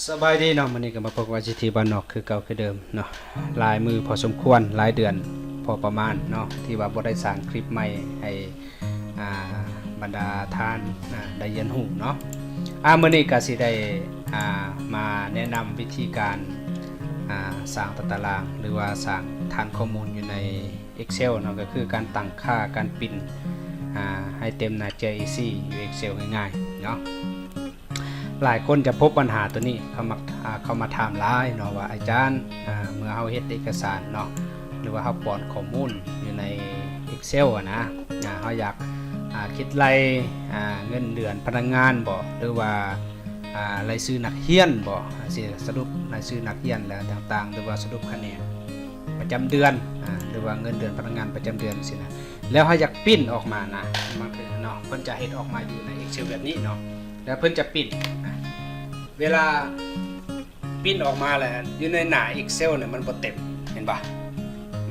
ສະບາຍດີເນາະ, ມື້ນີ້ກໍມາພົບກັບ ໄອຊີທີ ບ້ານນອກຄືເກົ່າຄືເດີມເນາະ. ຫຼາຍມື້ພໍສົມຄວນ, ຫຼາຍເດືອນພໍປະມານເນາະ ທີ່ວ່າບໍ່ໄດ້ສ້າງຄລິບໃໝ່ໃຫ້ ອ່າ ບັນດາທ່ານ ອ່າ ໄດ້ຮຽນຮູ້ເນາະ. ອ່າ ມື້ນີ້ກໍຊິໄດ້ ອ່າ ມາແນະນຳວິທີການ ອ່າ ສ້າງຕາຕະລາງ ຫຼືວ່າສ້າງຖານຂໍ້ມູນຢູ່ໃນ Excel ເນາະ, ກໍຄືການຕັ້ງຄ່າ, ການປິ່ນ ອ່າ ໃຫ້ເຕັມໜ້າເຈ້ຍ ເອສີ່ ຢູ່ Excel ງ່າຍໆເນາະ. ຫຼາຍຄົນຈະພົບບັນຫາຕົວນີ້ ເຂົາມັກ ອ່າ ເຂົາມາຖາມຫຼາຍເນາະວ່າ ອາຈານ ອ່າ ເມື່ອເຮົາເຮັດເອກະສານເນາະ ຫຼືວ່າເຮົາປ້ອນຂໍ້ມູນຢູ່ໃນ Excel ອະນະ ອ່າ ເຮົາຢາກ ອ່າ ຄິດໄລ່ ອ່າ ເງິນເດືອນພະນັກງານບໍ ຫຼືວ່າ ອ່າ ລາຍຊື່ນັກຮຽນບໍ ຊິສະຫຼຸບລາຍຊື່ນັກຮຽນແລະຕ່າງໆ ຫຼືວ່າສະຫຼຸບຄະແນນປະຈຳເດືອນ ອ່າ ຫຼືວ່າເງິນເດືອນພະນັກງານປະຈຳເດືອນຊີ້ນະ. ແລ້ວເຮົາຢາກປິ່ນອອກມານະ ບາງເທື່ອເນາະ ເພິ່ນຈະເຮັດອອກມາຢູ່ໃນ Excel ແບບນີ້ເນາະ ແລ້ວເພິ່ນຈະປິ່ນ ເວລາປິ່ນອອກມາແລ້ວ ຢູ່ໃນໜ້າ Excel ນີ້ມັນບໍ່ເຕັມ ເຫັນບໍ່?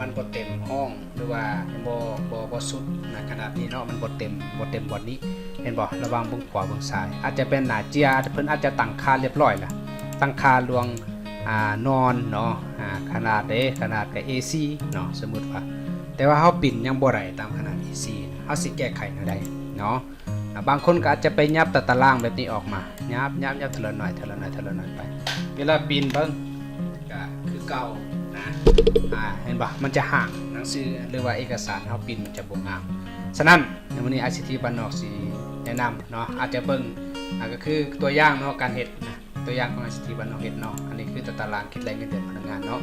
ມັນບໍ່ເຕັມຫ້ອງ ຫຼືວ່າບໍ່ ບໍ່ ບໍ່ສຸດນະ ຂະໜາດນີ້ເນາະ ມັນບໍ່ເຕັມ ບໍ່ເຕັມບ່ອນນີ້ ເຫັນບໍ່? ລະຫວ່າງເບື້ອງຂວາເບື້ອງຊ້າຍ ອາດຈະເປັນໜ້າເຈ້ຍ ອາດຈະ ເພິ່ນອາດຈະຕັ້ງຄ່າລຽບຮ້ອຍລະ ຕັ້ງຄ່າລວງ ອ່າ ນອນເນາະ ອ່າ ຂະໜາດເດ້ ຂະໜາດກະ ເອສີ່ ເນາະ ສົມມຸດວ່າ ແຕ່ວ່າເຮົາປິ່ນຍັງບໍ່ໄດ້ຕາມຂະໜາດ ເອສີ່ ເຮົາຊິແກ້ໄຂແນວໃດເນາະ? ອ່າ ບາງຄົນກໍອາດຈະໄປຫຍັບຕາຕະລາງແບບນີ້ອອກມາ ຫຍັບ ຫຍັບ ຫຍັບ ເທື່ອລະໜ້ອຍ ເທື່ອລະໜ້ອຍ ເທື່ອລະໜ້ອຍໄປ ເວລາປິ່ນເບິ່ງກໍຄືເກົ່ານະ ອ່າ ເຫັນບໍ່? ມັນຈະຫ່າງ ໜັງສື ຫຼືວ່າເອກະສານເຮົາປິ່ນມັນຈະບໍ່ງາມ. ສະນັ້ນ ໃນມື້ນີ້ ໄອຊີທີ ບ້ານນອກຊິແນະນຳເນາະ ອາດຈະເບິ່ງ ອ່າ ກໍຄືຕົວຢ່າງເນາະ ການເຮັດນະ ຕົວຢ່າງຂອງ ໄອຊີທີ ບ້ານນອກເຮັດເນາະ. ອັນນີ້ຄືຕາຕະລາງຄິດໄລ່ເງິນເດືອນພະນັກງານເນາະ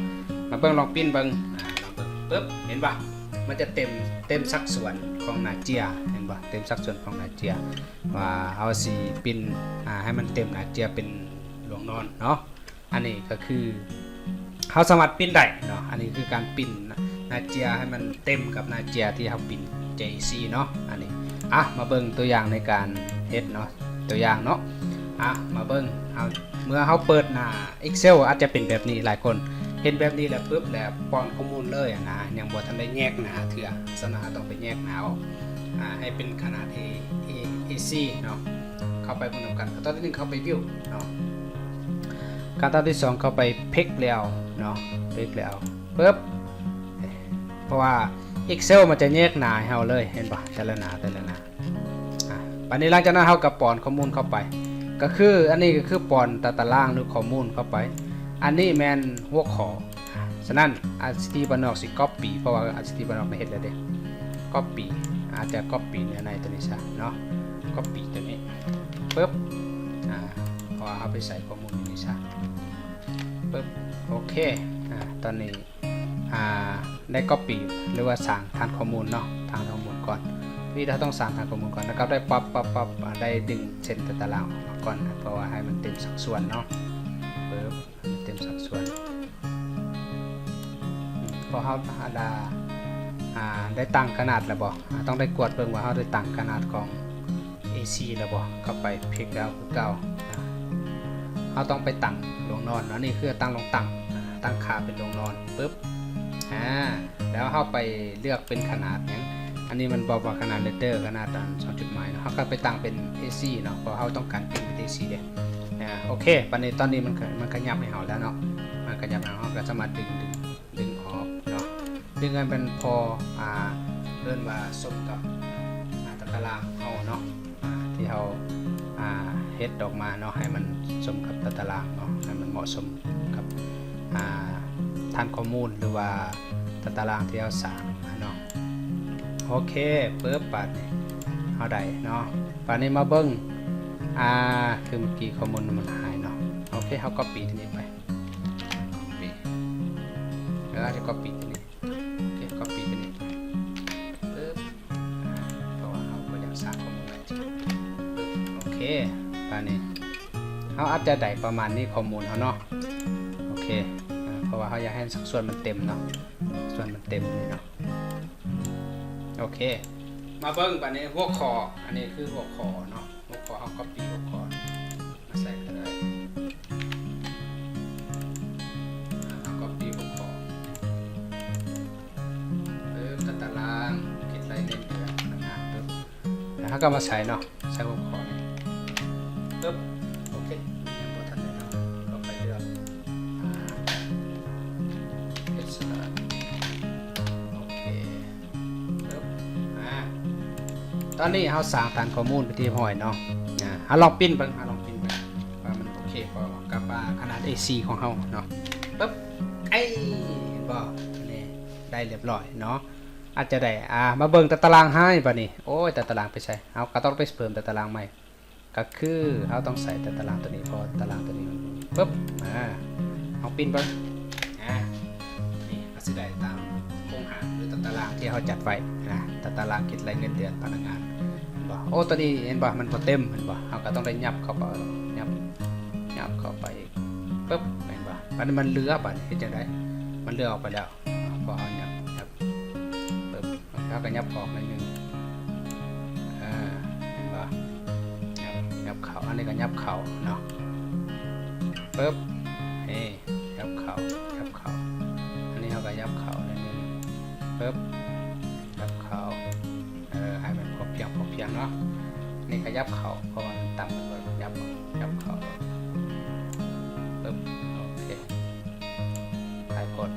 ມາເບິ່ງ ລອງປິ່ນເບິ່ງ ອ່າ ລອງເບິ່ງ ປຶບ ເຫັນບໍ່? ມັນຈະເຕັມ ເຕັມສັດສ່ວນຂອງໜ້າເຈ້ຍ ເຫັນບໍ່? ເຕັມສັດສ່ວນຂອງໜ້າເຈ້ຍ ວ່າເຮົາຊິປິ່ນ ອ່າ ໃຫ້ມັນເຕັມໜ້າເຈ້ຍເປັນລວງນອນເນາະ. ອັນນີ້ກໍຄືເຮົາສາມາດປິ່ນໄດ້ເນາະ ອັນນີ້ຄືການປິ່ນໜ້າເຈ້ຍໃຫ້ມັນເຕັມກັບໜ້າເຈ້ຍທີ່ເຮົາປິ່ນ ເຈ ເອ ຊີ ເນາະ. ອັນນີ້ ອ່ະ ມາເບິ່ງຕົວຢ່າງໃນການເຮັດເນາະ ຕົວຢ່າງເນາະ ອ່ະ ມາເບິ່ງ ເຮົາ ເມື່ອເຮົາເປີດໜ້າ Excel ອາດຈະເປັນແບບນີ້ ຫຼາຍຄົນເຫັນແບບນີ້ແລ້ວປຶບ ແລ້ວປ້ອນຂໍ້ມູນເລີຍອະນະ ຍັງບໍ່ທັນໄດ້ແຍກໜ້າເທື່ອ. ສະນັ້ນເຮົາຕ້ອງໄປແຍກໜ້າອອກ ອ່າ ໃຫ້ເປັນຂະໜາດ ເອ ເອ ເອສີ່ ເນາະ. ເຂົ້າໄປເບິ່ງນຳກັນ ຂັ້ນຕອນທີໜຶ່ງ ເຂົ້າໄປ View ເນາະ. ຂັ້ນຕອນທີສອງ ເຂົ້າໄປ Pick Layout ເນາະ Pick Layout ປຶບ ເພາະວ່າ Excel ມັນຈະແຍກໜ້າໃຫ້ເຮົາເລີຍ ເຫັນບໍ່? ແຕ່ລະໜ້າ ແຕ່ລະໜ້າ ອ່າ ບາດນີ້ຫຼັງຈາກນັ້ນເຮົາກໍປ້ອນຂໍ້ມູນເຂົ້າໄປ ກໍຄື ອັນນີ້ກໍຄືປ້ອນຕາຕະລາງ ຫຼື ຂໍ້ມູນເຂົ້າໄປ. ອັນນີ້ແມ່ນຫົວຂໍ້ ສະນັ້ນ ໄອຊີທີ ບ້ານນອກຊິ Copy ເພາະວ່າ ໄອຊີທີ ບ້ານນອກໄດ້ເຮັດແລ້ວເດ້ Copy ອາດຈະ Copy ໃນ ໃນຕົວນີ້ຊະເນາະ Copy ຕົວນີ້ ປຶບ ອ່າ ເພາະວ່າເຮົາໄປໃສ່ຂໍ້ມູນຢູ່ນີ້ຊະ ປຶບ ໂອເຄ ອ່າ ຕອນນີ້ ອ່າ ໄດ້ Copy ຫຼືວ່າສ້າງຖານຂໍ້ມູນເນາະ ຖານຂໍ້ມູນກ່ອນ. ນີ້ເຮົາຕ້ອງສ້າງຖານຂໍ້ມູນກ່ອນ ແລ້ວກໍໄດ້ປັບ ປັບ ປັບ ອ່າ ໄດ້ດຶງເສັ້ນຕາຕະລາງອອກມາກ່ອນ ເພາະວ່າໃຫ້ມັນເຕັມສັດສ່ວນເນາະ ປຶບ ເຕັມສັດສ່ວນ. ອືມ ເພາະເຮົາ ອັນດາ ອ່າ ໄດ້ຕັ້ງຂະໜາດແລ້ວບໍ່? ອ່າ ຕ້ອງໄດ້ກວດເບິ່ງວ່າເຮົາໄດ້ຕັ້ງຂະໜາດຂອງ ເອສີ່ ແລ້ວບໍ່? ເຂົ້າໄປ Pick Layout ຄືເກົ່າ. ອ່າ ເຮົາຕ້ອງໄປຕັ້ງລວງນອນເນາະ ນີ້ຄືຕັ້ງລວງຕັ້ງ ຕັ້ງຄ່າເປັນລວງນອນ ປຶບ ອ່າ ແລ້ວເຮົາໄປເລືອກເປັນຂະໜາດຫຍັງ? ອັນນີ້ມັນບອກວ່າຂະໜາດ letter ຂະໜາດອັນສອງຈຸດໝາຍເນາະ ເຮົາກໍໄປຕັ້ງເປັນ ເອສີ່ ເນາະ ເພາະເຮົາຕ້ອງການເປັນ ເອສີ່ ເດ້. ອ່າ ໂອເຄ ບາດນີ້ຕອນນີ້ມັນ ມັນຂະຫຍັບໃຫ້ເຮົາແລ້ວເນາະ ມັນຂະຫຍັບໃຫ້ເຮົາ ເຮົາກໍສາມາດດຶງ ດຶງ ດຶງອອກເນາະ ດຶງໃຫ້ມັນພໍ ອ່າ ເອີ້ນວ່າສົມກັບ ອ່າ ຕາຕະລາງເຮົາເນາະ ອ່າ ທີ່ເຮົາ ອ່າ ເຮັດອອກມາເນາະ ໃຫ້ມັນສົມກັບຕາຕະລາງເນາະ ໃຫ້ມັນເໝາະສົມກັບ ອ່າ ຖານຂໍ້ມູນ ຫຼືວ່າຕາຕະລາງທີ່ເຮົາສ້າງເນາະ. ໂອເຄ ປຶບ ບາດນີ້ເຮົາໄດ້ເນາະ ບາດນີ້ມາເບິ່ງ ອ່າ ຄືເມື່ອກີ້ຂໍ້ມູນມັນຫາຍເນາະ. ໂອເຄ ເຮົາ Copy ຕົວນີ້ໄປ Copy ແລ້ວເຮົາຈະ Copy ຕົວນີ້ Copy ຕົວນີ້ໄປ ປຶບ ອ່າ ເພາະວ່າເຮົາບໍ່ຢາກສ້າງຂໍ້ມູນຫຼາຍຈຸດ ປຶບ ໂອເຄ ບາດນີ້ເຮົາອາດຈະໄດ້ປະມານນີ້ ຂໍ້ມູນເຮົາເນາະ. ໂອເຄ ອ່າ ເພາະວ່າເຮົາຢາກໃຫ້ສັດສ່ວນມັນເຕັມເນາະ ສ່ວນມັນເຕັມນີ້ເນາະ. ໂອເຄ ມາເບິ່ງບາດນີ້ຫົວຂໍ້ ອັນນີ້ຄືຫົວຂໍ້ເນາະ ຫົວຂໍ້ເຮົາ Copy ຫົວຂໍ້ມາໃສ່ກໍໄດ້ ອ່າ ເຮົາ Copy ຫົວຂໍ້ ປຶບ ຕາຕະລາງ ຄິດໄລ່ເງິນເດືອນ ພະນັກງານ ປຶບ ແລ້ວເຮົາກໍມາໃສ່ເນາະ ໃສ່ຫົວຂໍ້ນີ້ ປຶບ ໂອເຄ ຍັງບໍ່ທັນໄດ້ເນາະ ກໍໄປ ຕອນນີ້ເຮົາສ້າງຖານຂໍ້ມູນເປັນທີ່ຮຽບຮ້ອຍເນາະ. ອາ ເຮົາລອງປິ່ນເບິ່ງ ເຮົາລອງປິ່ນເບິ່ງວ່າມັນໂອເຄບໍ່ກັບ ອາ ຂະໜາດ ເອສີ່ ຂອງເຮົາເນາະ. ປຶບ ເອີ ເຫັນບໍ່? ນີ້ ໄດ້ຮຽບຮ້ອຍເນາະ. ອາດຈະໄດ້ ອາ ມາເບິ່ງຕາຕະລາງໃຫ້ບາດນີ້. ໂອ້ຍ ຕາຕະລາງໄປໃສ? ເຮົາກໍຕ້ອງໄປເພີ່ມຕາຕະລາງໃໝ່. ກໍຄືເຮົາຕ້ອງໃສ່ຕາຕະລາງຕົວນີ້ ເພາະວ່າຕາຕະລາງຕົວນີ້ມັນ ປຶບ ອາ ເຮົາປິ່ນເບິ່ງ ອາ ນີ້ກໍຊິໄດ້ຕາມໂຄງຮ່າງ ຫຼື ຕາຕະລາງທີ່ເຮົາຈັດໄວ້ນະ. ຕາຕະລາງຄິດໄລ່ເງິນເດືອນພະນັກງານ ເຫັນບໍ່? ໂອ້ ຕົວນີ້ເຫັນບໍ່? ມັນບໍ່ເຕັມ ເຫັນບໍ່? ເຮົາກໍຕ້ອງໄດ້ຫຍັບເຂົ້າໄປ ຫຍັບ ຫຍັບເຂົ້າໄປອີກ ປຶບ ເຫັນບໍ່? ບາດນີ້ມັນເຫຼືອ ບາດນີ້ເຮັດຈັ່ງໃດ? ມັນເຫຼືອອອກໄປແລ້ວ ເພາະເຮົາຫຍັບ ຫຍັບ ປຶບ ເຮົາກໍຫຍັບອອກໜ້ອຍໜຶ່ງ ເອີ ເຫັນບໍ່? ຫຍັບ ຫຍັບເຂົ້າ ອັນນີ້ກໍຫຍັບເຂົ້າເນາະ ປຶບ ນີ້ ຫຍັບເຂົ້າ ຫຍັບເຂົ້າ ອັນນີ້ເຮົາກໍຫຍັບເຂົ້າໜ້ອຍໜຶ່ງ ປຶບ ຫຍັບເຂົ້າ ເອີ ໃຫ້ມັນພໍພຽງ ພໍພຽງເນາະ. ນີ້ຂະຫຍັບເຂົ້າ ເພາະວ່າມັນຕ່ຳ ຫຍັບ ຫຍັບເຂົ້າ ປຶບ ໂອເຄ ໄດ້ພົດ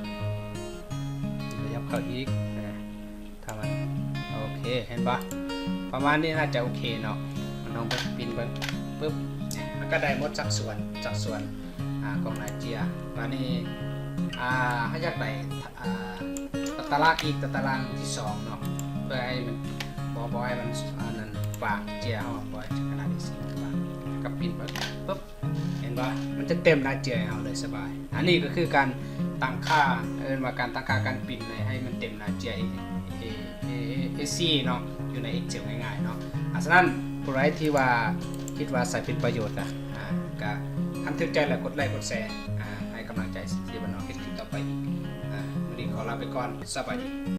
ຂະຫຍັບເຂົ້າອີກ ເອີ ຖ້າມັນ ໂອເຄ ເຫັນບໍ່? ປະມານນີ້ໜ້າຈະໂອເຄເນາະ. ລອງເບິ່ງ ປິ່ນເບິ່ງ ປຶບ ມັນກໍໄດ້ໝົດສັດສ່ວນ ສັດສ່ວນ ອາ ຂອງໜ້າເຈ້ຍ. ບາດນີ້ ອາ ເຮົາຢາກໄດ້ ອາ ຕາຕະລາງອີກ ຕາຕະລາງທີສອງເນາະ ເພື່ອໃຫ້ມັນ ບໍ່ ບໍ່ໃຫ້ມັນ ອັນນັ້ນ ບາງເຈ້ຍເຮົາ ບໍ່ໃຫ້ຂະໜາດ ເອສີ່ ມັນບາງ ກໍປິ່ນເບິ່ງ ປຶບ ເຫັນບໍ່? ມັນຈະເຕັມໜ້າເຈ້ຍໃຫ້ເຮົາເລີຍ ສະບາຍ. ອັນນີ້ກໍຄືການຕັ້ງຄ່າ ເອີ້ນວ່າການຕັ້ງຄ່າການປິ່ນໃຫ້ ໃຫ້ມັນເຕັມໜ້າເຈ້ຍ ເອສີ່ ເນາະ ຢູ່ໃນ Excel ງ່າຍໆເນາະ. ອາ ສະນັ້ນ ຜູ້ໃດທີ່ວ່າຄິດວ່າໃຊ້ເປັນປະໂຫຍດນະ ອາ ກະຄັນຖືກໃຈແລ້ວ ກົດໄລກ໌ ກົດແຊ ອາ ໃຫ້ກຳລັງໃຈສິດທິບ້ານນອກເຮັດຄລິບຕໍ່ໄປອີກ. ອາ ມື້ນີ້ຂໍລາໄປກ່ອນ ສະບາຍດີ.